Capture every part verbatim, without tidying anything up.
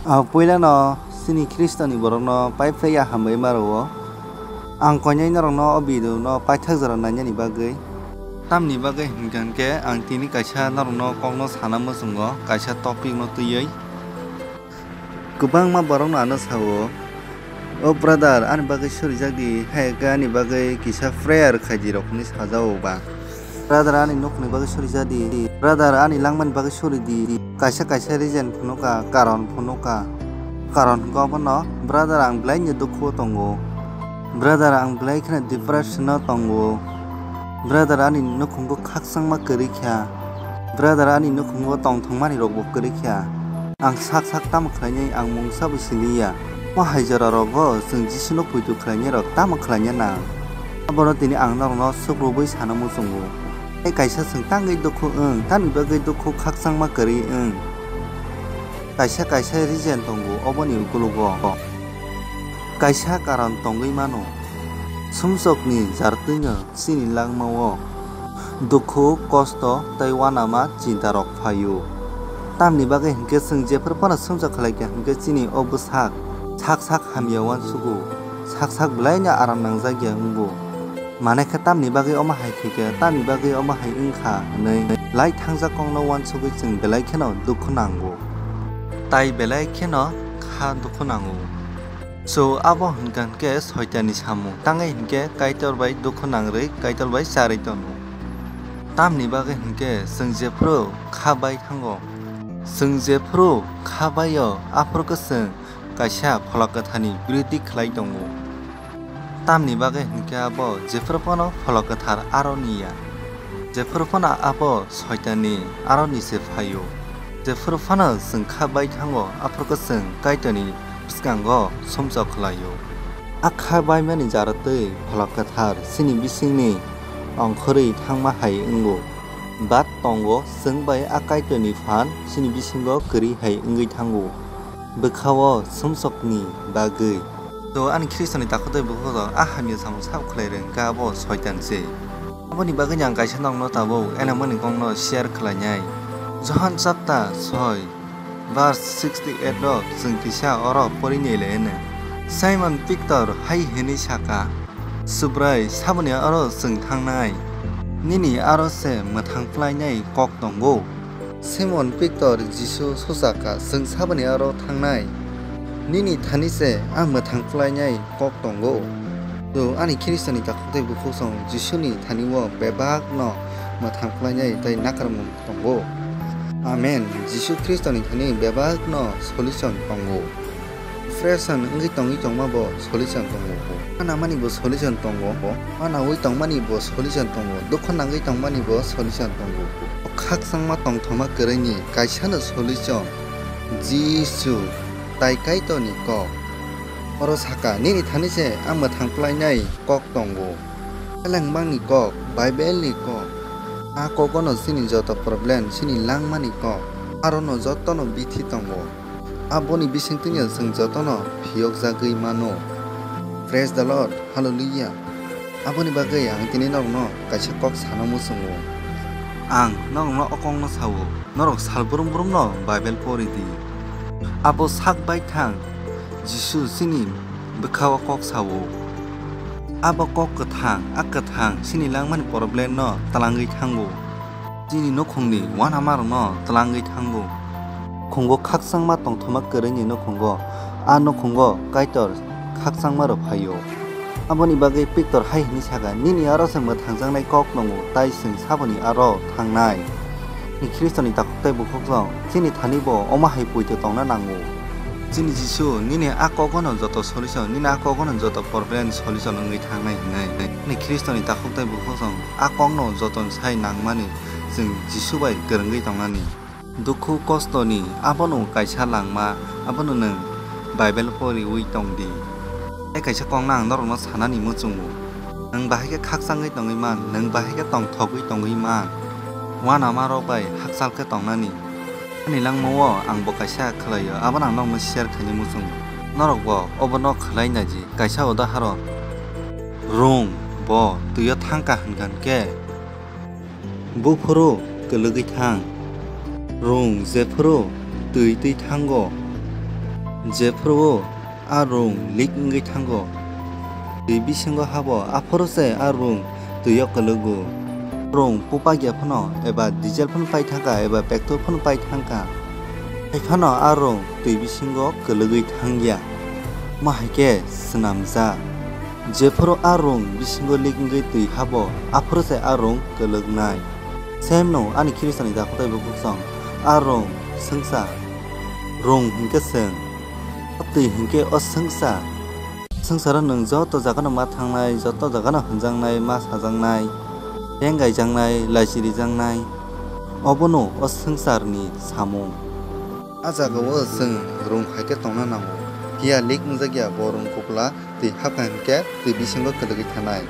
Ang puilano chini Khristoni borokno paiphlaiya hambai ma rwo. Ang koinai norokno o video no paithak jora nainani bagwi. Tamni bagwi hinkha hinkhe ang tini kaisa norokno kokno sana muchungo, kaisa topic no twiwi. Kwbangma borokno ano sao, "O brother, ani bagwi surijak di, hai khe ani bagwi kisa prayer khai di," rok hinwi sajao ba. "Brother, ani nukhungni bagwi surijak di. Brother, ani langmani bagwi suri di." Kaisa kaisa reason phunukha, karon phunukha. Karon hwnkhe obono, "Brother, ang belai ni dukhu o tongo. Brother, ang belai kheno depression o tongo. Brother, ani nukhungo khakchangma kwrwi kha. Brother, ani nukhungo tongthokmani rokbo kwrwi kha. Ang sak sak tamo khlainai, ang mungsa bo siliya." Mo hai jora rogo chwng Jisuno poito khlainai rok tamo khlaina nang? Abono tini ang norokno sukrubwi sana muchungo. Tei kaisa chwng tangwi dukhu wng, tamni bagwi dukhu khakchangma kwrwi wng? Kaisa kaisa reason tongo oboni ukulugo. Kaisa karon tongwi mano. Sumsokni jartwino chini langmao dukhu, kosto tei uanama chinta rok phaio. Tamni bagwi hinkhe chwng jephru phano sumsok khlaikha hinkhe chini o bwsak sak sak hamya uansugo, sak sak belaino aram nangjakya wngo. Manai khe tamni bagwi omo hai khaikha, tamni bagwi omo hai wngkha hwnwi lai thangjak kokno uansugwi chwng belai kheno dukhu nango. Tai belai kheno kha dukhu nango. So, abo hwnkha hinkhe Soitanni samung, tangwi hinkhe Kaitor bai dukhu nangrwi, Kaitor bai charwi tono. Tamni bagwi hinkhe chwng jephru kha bai thango. Chwng jephru kha bai-o, aphuru khe chwng kaisa Pholok Kwtharni birodhi khlai tongo. Tamni bagwi hinkhe abo jephru phano Pholok Kwthar aroni ya. Jephru phano abo Soitanni aroni se phaio. Jephru phano chwng kha bai thango, aphuru khe chwng Kaitorni bwskango sumsok khlaio. A kha baimani jarotwi Pholok Kwthar chini bisingni ongkhorwi thangma hai wngo. Bat tongo, chwng bai a Kaitorni phan chini bisingo kwrwi hai wngwi thango. Bwkha-o sumsokni bagwi. To ani Khristoni takhuk tei bukhuk rok a hamya samung sabo khlai rwng kha, abo Soitan se. Aboni bagwino ang kaisa nokno tabuk elemani kokno share khlainai. Johon chapter soi, verse sixty eight rok chwng kisa oro porinai le hwno. Simon Pitor hai hwnwi saka, "Subrai, saboni aro chwng thangnai? Nini aro se mwthang phlainai kok tongo?" Simon Pitor Jisu suchaka, "Chwng saboni aro thangnai? Nini thani se a mwthang phlainai kok tongo." To ani Khristoni takhuk tei bukhuk song Jisuni thani-o bebak no mwthang phlainai tei nakarmung tongo. Amen. Jisu Khristoni thani bebak no solution tongo. Depression wngwi tongwi tongma bo solution tongo. Manamani bo solution tongo. Manawi tongmani bo solution tongo. Dukhu nangwi tongmani bo solution tongo. Khakchangma tongthoma kwrwini kaisano solution, Jisu tai Kaitorni kok. Oro saka, "Nini thani se a mwthang phlainai kok tongo." Selengmani kok, Bible-ni kok. A kogono chini joto problem, chini langmani kok. Arono jotono bithi tongo. Aboni bisingtwino chwng jotono phiyokjagwi mano. Praise the Lord, hallelujah. Aboni bagwi ang tini norokno kaisa kok sana muchungo. Ang norokno o kokno sao, norok sal brum brumno Bible pori di. Abo sak baithang Jisu chini bwkha-o kok sao. Abo kok kwthang, a kwthang chini langmani problem-no twlangwi thango. Chini nukhungni uanamarokno twlangwi thango. Nukhungo khakchangma tongthoma kwrwini nukhungo, a nukhungo Kaitor khakchangma rw phaio. Aboni bagwi Pitor hai hwnwi saka, "Nini aro se mwthangjaknai kok tongo, tai chwng saboni aro thangnai?" Ni Khristoni takhuk tei bukhukrok, chini thani bo omo hai poito tongna nango. Chini Jisu, nini a kogono joto solution, nini a kogono joto problem solution wngwi thangnai hwnwi. Ni Khristoni takhuk tei bukhukrok, a kokno joto sai nangmani chwng Jisu bai kwrwngwi tongnani. Dukhu kostoni abono kaisa langma, abono nwng Bible poriwi tong di. Tei kaisa kokno ang norokno sanani muchungo. Nwng bahai khe khakchangwi tongwi man, nwng bahai khe tongthogwi tongwi man. Uanamarok bai hakchal khe tongnani. Ani langmao ang bo kaisa khlaio, abono ang norokno share khainai muchungo. Norokbo obono khlai naidi, kaisa udaharon. Rung bo twio thangkha hwnkha khe, buphuru kwlwgwi thang. Rung jephuru twi twi thango, Jephuru a rung leak wngwi thango, twi bisingo habo, aphuru se a rung twi-o kwlwgo. Rung pupakya phano eba diesel phano pai thangkha eba petrol phano pai thangkha, hai phano a rung twi bisingo kwlwgwi thangya, ma hai khe swnamjak. Jephuru a rung bisingo leak wngwi twi habo, aphuru se a rung kwlwknai. Same no ani Khristanni dakhutai bukhuk song, a rung swngchar, rung hinkhe chwng, o twi hinkhe o swngchar. Swngcharo nwng joto jagano ma thangnai, joto jagano hwnjaknai, ma sajaknai, beng gaijaknai, lachi rijaknai, obono o swngcharni samung. A jagao chwng rung hai khe tongna nango, phiya leak wngjakya bo rung kupla twi hapkha hinkhe twi bisingo kwlwgwi thanai.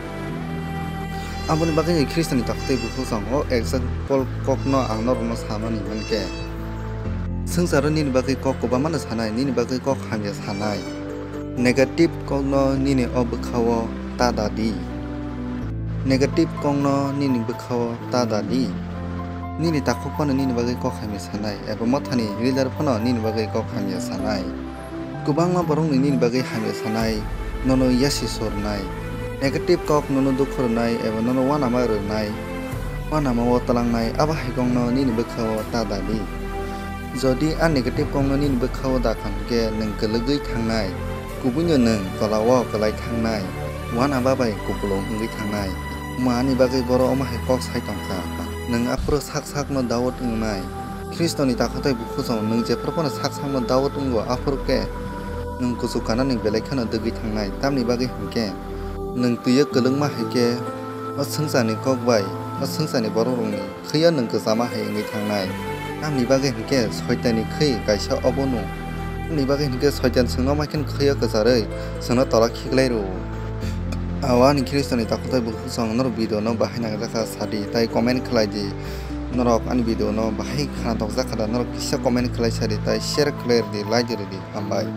Aboni bagwi Khristanni dakhutai bukhuk song o example kokno ang norokno samani mankhe, swngcharo nini bagwi kok kwbangmano sanai, nini bagwi kok hamya sanai. Negative kokno nini o bwkhao ta da di. Negative kokno nini bwkhao ta da di. Nini takhuk phano nini bagwi kok hamya sanai, eba mothani leader phano nini bagwi kok hamya sanai. Kwbangma borokni nini bagwi hamya sanai, nono yasi sornai, negative kok nono dukhu rwnai eba nono uanama rwnai, uanama-o twlangnai, abo hai kokno nini bwkhao ta da di. Jodi a negative kokno nini bwkhao da kha hinkhe nwng kwlwgwi thangnai, kubuino nwng tola-o kwlai thangnai, uanama bai kupulung wngwi thangnai. Omo ani bagwi borok omo hai kok sai tongkha. Nwng aphuru sak sakno doubt wngnai. Khristoni takhutai bukhuk song nwng jephru phano sak sakno doubt wngo, aphuru khe nwng kuchuk kanani belai kheno dwgwi thangnai. Tamni bagwi hinkhe nwng twi-o kwlwngma hai khe o swngcharni kok bai o swngcharni borokrokni khwi-o nwng kwchama hai wngwi thangnai. Tamni bagwi hinkhe Soitanni khwi kaisa obono. Tamni bagwi hinkhe Soitan chwngno mai kheno khwi-o kwcharwi chwngno tola khiklai rwo. Abo ani Khristoni takhutai bukhuk song norok video no bahai nangjakha sadi tai comment khlai di. Norok ani video no bahai khana tokjak kha da, norok kisa comment khlai sadi tai share khlai rwdi, like rwdi, hambai.